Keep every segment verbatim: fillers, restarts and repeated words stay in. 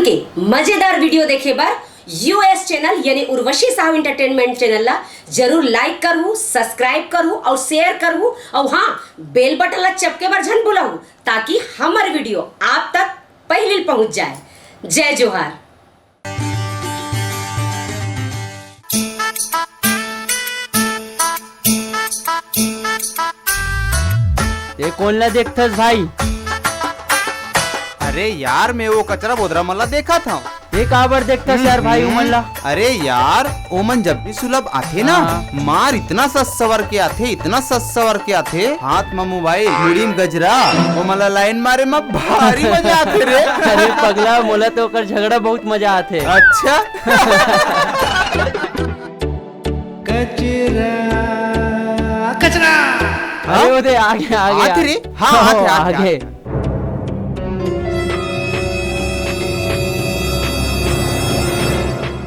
के मजेदार video देखे बर यूएस चैनल यानी उर्वशी साहू एंटरटेनमेंट चैनल ला जरूर लाइक करहू, सब्सक्राइब करहू और शेयर करहू और हाँ, बेल बटन ला चपके बर झन भूलहू, ताकि हमर video आप तक पहली पहुंच जाए। जय जोहार। ये कोन ला देखथस भाई? अरे यार, मैं वो कचरा बोदरा मन ला देखत हंव। ये काबर देखथस यार भाई उमन ला? अरे यार, ओमन जब भी सुलभ आथे ना, हाँ। मार इतना सस सवर के आथे, इतना सस सवर के आथे, हाथ म मोबाइल, मुड़ी म गजरा, ओमन ला लाइन मारे म भारी मजा आथे रे। अरे पगला, मोला तो ओकर झगड़ा बहुत मजा आथे। अच्छा। कचरा, कचरा। अरे वो दे, आगे, आगे, आते आगे। रे? हाँ, आते, आते, आगे। आते।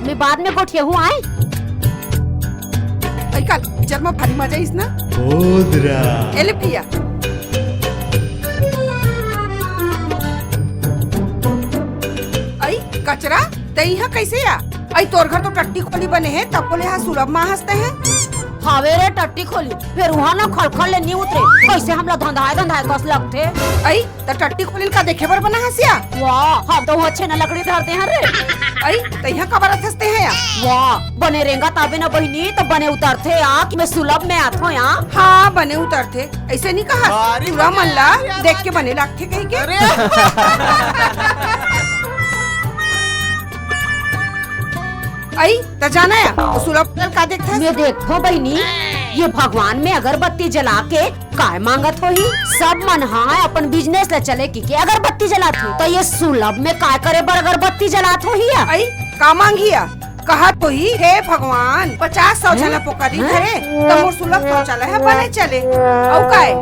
मैं बाद में गोठिया हूँ आए। अई काल चरमा भारी मजा इस ना। बोदरा। एले भैया। अई कचरा, तई यहाँ कैसे आ? अई तोर घर तो टट्टी खोली बने हे, तब बोले हा सुलभ माँ हंसते हैं। हावे रे टट्टी खोली, फिर वहाँ ना खलखल ले नी उतरे, कैसे हमला धंधाए धंधाए कस लगथे। अई त टट्टी खोलिल का देखे बर बना हसिया? वाह, हम तो वहाँ छेना लकड़ी धरते हैं रे। अई, तैहा कबर अथसते हैं या? वाह, बने रेंगा ताबे ना बहिनी, तो बने उतरथे या कि मैं सुलभ में आथो या? हाँ, बने उतरथे। ऐसे नहीं कहा। पूरा मन ला देख के बने लागथे कही के। अरे। अई, त जाना या, तो सुलभ का देखथस? मैं देखो बहिनी, ये भगवान में अगरबत्ती जला के काय मांगत होही? सब मन हा अपन बिजनेस ला चले की के अगरबत्ती जलाथे, तो ये सुलभ में काय करे बर अगरबत्ती जलात होही या? अई, का मांगी या? कहत होही, हे भगवान, पचास शौचालय पोकारी धरे, त मोर सुलभ शौचालय ह बने चले। अउ काय?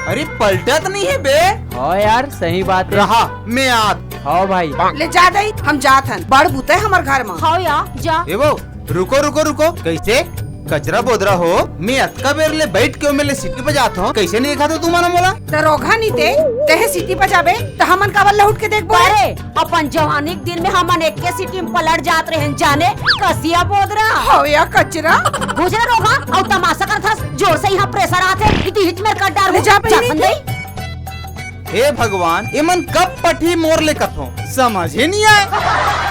अरे पलटत नहीं है बे। हाँ यार, सही बात है। रहा, मैं आत। हाँ भाई। ले जा दई, हम जात हन। बड़ बुते हमर घर में। हाँ या, जा। ए वो, रुको रुको रुको, कैसे? कचरा बोदरा हो, मैं अतका बेर ले बैठ के ओमे ले सीटी बजात हो, कैसे नहीं देखा था तुमन मोला? त रोघा नी ते, तेहे सीटी बजाबे, त हमन काबर लहुट के देखबो रे? अरे, अपन जवानी के दिन में हमन एक के सीटी में पलट जात रहेन जाने, कसिया बोदरा। हो या कचरा। घुस रे रोघा, अउ तमाशा करत हस, जोर से यहाँ प्रेशर आत हे, इति हिच मेर कर डार ले जा बहिनी। हे भगवान, एमन कब पठी मोर ले कथों, समझ ही नहीं आए।